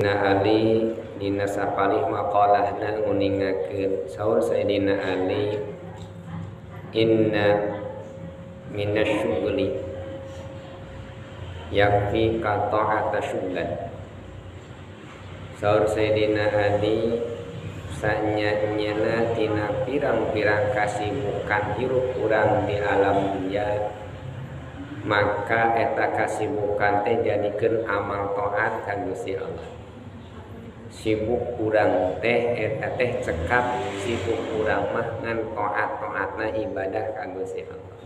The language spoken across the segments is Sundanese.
Ali dina sapalih maqalahna nguningakeun saur Sayyidina Ali, inna minasyughli yakfi ka ta'ata syughlan. Saur Sayyidina Ali, sanya-nyana tina pirang-pirang kasibukan hirup urang di alam dunia, maka eta kasibukan teh jadikeun amal taat ka Gusti Allah. Sibuk urang teh eta teh cekap sibuk urang mah ngan taat-taatna ibadah ka Gusti Allah.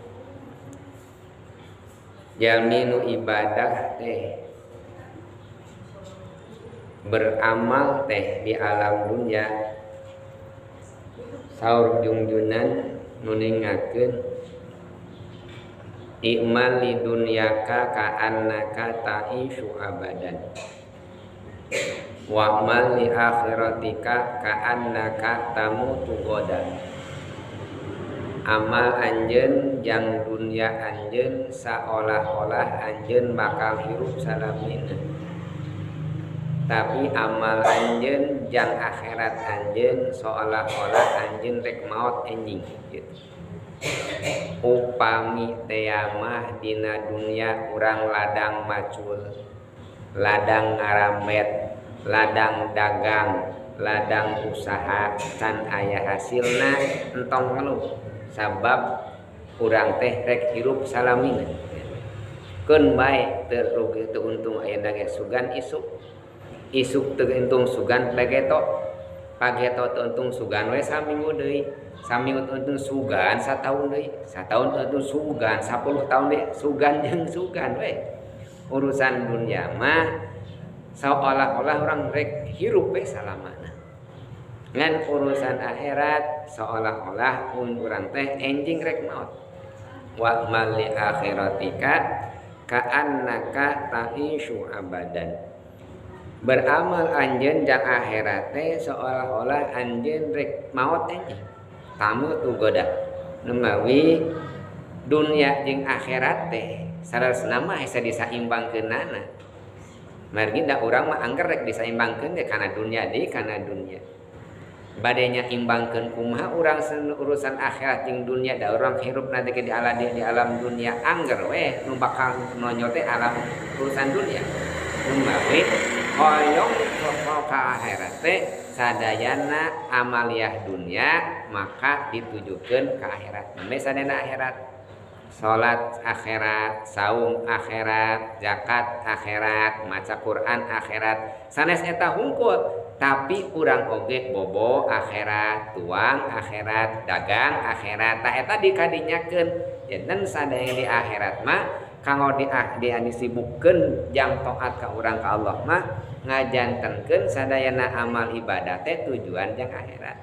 Jalmi nu ibadah teh beramal teh di alam dunia, saur jungjunan nuningakeun i'mal li dunyaka ka'annaka ta'ishu abadan wa'mal li akhiratika ka'annaka tamutu ghadan. Amal anjeun jang dunya anjeun saolah-olah anjeun bakal hirup salamina, tapi amal anjeun jang akhirat anjeun seolah-olah anjeun rek maot enjing gitu. Upami tea mah dina dunia urang ladang macul, ladang ngaramet, ladang dagang, ladang usaha can aya hasilna entong ngeluh, sabab urang teh rek hirup salamina. Keun bae teu rugi teu untung ayeuna ge sugan isuk, isuk teu untung sugan pageto, pageto teu untung sugan we saminggu deui, saminggu teu untung sugan sataun deui, sataun teu untung sugan 10 tahun deui, sugan jeung sugan we. Urusan dunia mah seolah-olah orang rek hirup we salamana. Ngan urusan akhirat seolah-olah urang teh enjing rek maot. Wa mal li akhiratika ka'annaka ta'ishu abadan. Beramal anjeun jang akhirat teh seolah-olah anjeun rek maot enjing. Tamu tu goda. Numawi dunia jeung akhirat teh saleresna mah hese disaimbangkeunana. Margi da urang mah angger rek disaimbangkeun ge kana dunia deui kana dunia. Badenya imbangkeun kumaha urang urusan akhirat jeung dunia, da urang hirup nanti ke di alam dunia angger weh nu bakal nonyo teh alam urusan dunia. Numawi hoyong ka akhirat teh sadayana amaliah dunia maka ditujukeun ka akhirat. Meme sadayana akhirat, salat akhirat, saum akhirat, zakat akhirat, maca Quran akhirat, sanes eta hungkul. Tapi urang oge bobo akhirat, tuang akhirat, dagang akhirat, ta eta dikadinyakeun. Janten sadaya di akhirat mah kanggo di disibukkeun jang taat ka urang ka Allah mah ngajantenkeun sadayana amal ibadah teh tujuan jang akhirat.